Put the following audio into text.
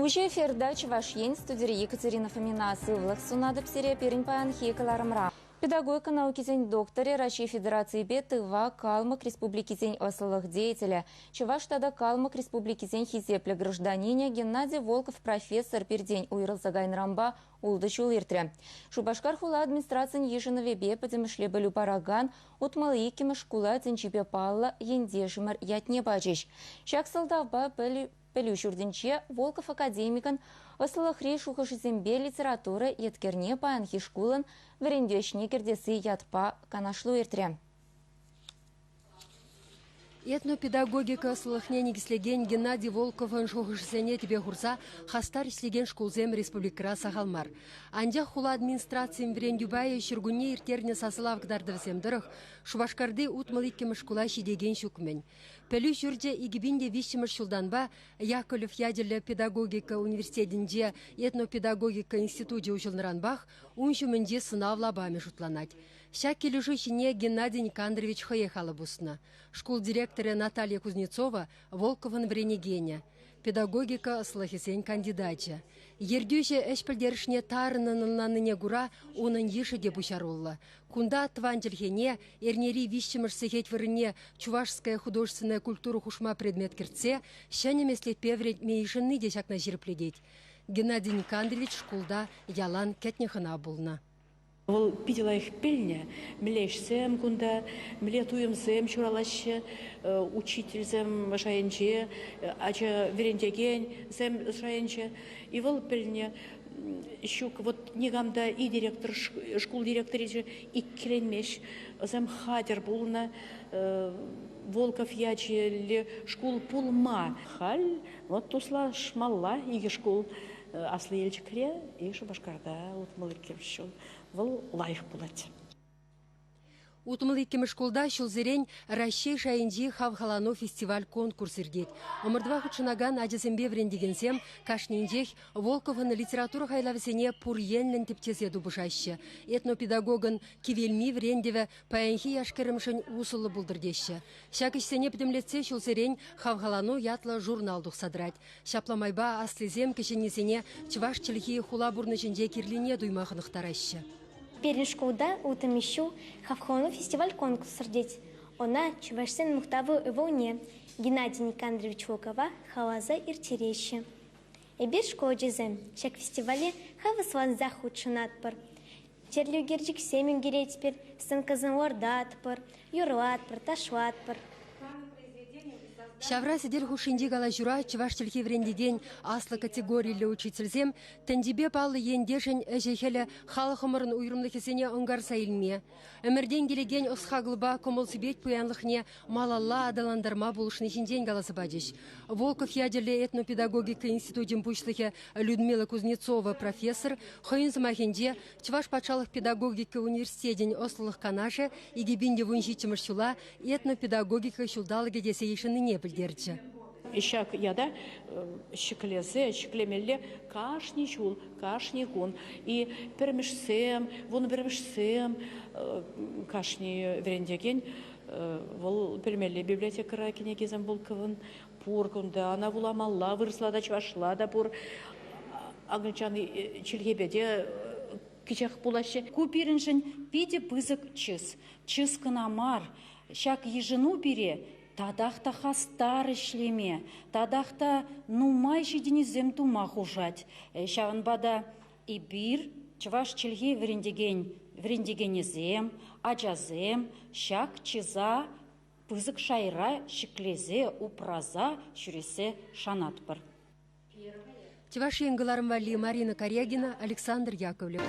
Уҫӑ эфирта Чӑваш Ен студире Екатерина Фомина сывлӑх сунатӑп сире пирӗн паянхи кӑларӑмра. Педагогика наукисен докторӗ, Раҫҫей Федерацийӗпе Тыва, Калмӑк Республикисен ӑслӑлӑх деятелӗ, Чӑваш тата Калмӑк Республикисен хисеплӗ гражданинӗ Геннадий Волков профессор пиртен уйрӑлса кайнӑранпа ултӑ ҫул иртрӗ. Шупашкар хула администрацийӗн йышӑнӑвӗпе пӗтӗмӗшле пӗлӳ паракан 62-мӗш шкула тӗнчипе паллӑ ентешӗмӗр ятне пачӗҫ. Ҫак сӑлтавпа пӗлӳ ҫуртӗнче Волков академикӑн ӑслӑлӑхри шухӑшӗсемпе литература еткерне паянхи шкулӑн вӗрентӳ ӗҫне кӗртесси ятпа канашлу иртрӗ. Этнопедагогика ӑслӑлӑхне никӗслекен Геннадий Волковӑн шухӑшӗсене тӗпе хурса хастар ӗҫлекен шкулсем республикӑра сахал мар. Анчах хула администрацийӗн вӗрентӳ пайӗ ҫуркунне ирттернӗ сасӑлав кӑтартӑвӗсем тӑрӑх Шупашкарти 62-мӗш шкула ҫитекен ҫук-мӗн. Пӗлӳ ҫурчӗ 2003-мӗш ҫултанпа Яковлев ячӗллӗ педагогика университетӗнче этнопедагогика институчӗ уҫӑлнӑранпах ун ҫумӗнчи сӑнав лапамӗ шутланать. Ҫак килӗшӳ ҫине Геннадий Никандрович хӑех алӑ пуснӑ. Шкул директорӗ Наталья Кузнецова Волковӑн вӗренекенӗ, педагогика ӑслӑхӗсен кандидачӗ. Ертӳҫӗ ӗҫ пӗлтерӗшне тарӑннӑн ӑнланнине кура унӑн йышӗ те пуҫаруллӑ. Кунта тӑван чӗлхене эрнери виҫҫӗмӗш сехет вырӑнне Чувашская художественная культура хушма предмет кӗртсе ҫӗнӗ меслетпе вӗрентме йышӑнни те ҫакна ҫирӗплетет. Геннадий Никандрович шкулта ялан кӗтнӗ хӑна пулнӑ. Вӑл питӗ лайӑх пӗлнӗ, мӗнле ӗҫсем кунта, мӗнле туйӑмсем ҫуралаҫҫӗ учительсем шайӗнче, ача вӗрентекенсем шайӗнче. И вӑл пӗлнӗ, ҫук, вот никам та и директор, шкул директорӗ иккӗленмест. Вӗсем хатӗр пулнӑ Волков ячӗллӗ шкул пулма. Халь вот туслашмалла икӗ шкул. Аслӑ Елчӗкре и Шупашкарта 62 ҫул. Вӑл лайӑх пулать. 62-мӗш шкулта ҫулсерен Раҫҫей шайӗнчи «Хавхалану» фестиваль-конкурс иртет. Ӑмӑртӑва хутшӑнакан ачасемпе вӗрентекенсем кашнинчех Волковӑн литература хайлавӗсене пур енлӗн тӗпчесе тупӑшаҫҫӗ. Этнопедагогӑн кивелми вӗрентӗвӗ паянхи яш-кӗрӗмшӗн усӑллӑ пултӑр теҫҫӗ. Ҫак ӗҫсене пӗтӗмлетсе ҫулсерен «Хавхалану» ятлӑ журнал тухса тӑрать. Ҫапла майпа аслисем кӗҫӗннисене чӑваш чӗлхи хула пурнӑҫӗнче кирлине туйма хӑнӑхтараҫҫӗ. Пирӗн шкулта утӑмӗ ҫул Хавхалану фестиваль-конкурс иртет. Ӑна чӑвашсен мухтавлӑ ывӑлне Геннадий Никандрович Волкова халалласа ирттереҫҫӗ. Эпир, шкул ачисем, ҫак фестивале хаваслансах хутшӑнатпӑр. Тӗрлӗ ӳкерчӗксем ӳкеретпӗр, сценкӑсем лартатпӑр, юрлатпӑр, ташлатпӑр. Ҫавра сӗтел хушшинчи калаҫура чӑваш чӗлхи вӗрентекен аслӑ категориллӗ учительсем тӗнчипе паллӑ ентешӗн ӗҫӗ-хӗлӗ халӑхӑмӑрӑн уйрӑмлӑхӗсене ӑнкарса илме, ӗмӗртен килекен ӑс-хакӑлпа кӑмӑл-сипет пуянлӑхне малалла аталантарма пулӑшни ҫинчен каласа пачӗҫ. Волков ячӗллӗ этнопедагогика институчӗн пуҫлӑхӗ Людмила Кузнецова профессор хӑйӗн сӑмахӗнче Чӑваш патшалӑх педагогика университечӗн ӑслӑлӑх канашӗ 2017-мӗш ҫула этнопедагогика ҫулталӑкӗ тесе йышӑннине пӗлтерчӗ. Ҫак ята ҫӗклесе, ҫӗклемелле кашни ҫул, кашни кун. И пӗрмӗшсем, вунпӗрмӗшсем, кашни вӗрентекен вӑл пӗлмелле библиотекӑра кӗнекесем Волковӑн пур кунта. Ӑна вуламалла, вырӑсла та, чӑвашла та пур. Акӑлчан чӗлхепе те кӗҫех пулаҫҫӗ. Ку пирӗншӗн питӗ пысӑк чыс. Чыс кӑна мар, ҫак йышӑну пире татах та хастар ӗҫлеме, татах та нумай ҫитӗнӳсем тума хушать. Ҫавӑнпа та эпир чӑваш чӗлхи вӗрентекен вӗрентекенӗсем, ачасем ҫак чыса пысӑк шайра ҫӗклесе, упраса ҫӳрессе шанатпӑр. Чӑваш Ен кӑларӑм валли Марина Карягина, Александр Яковлев.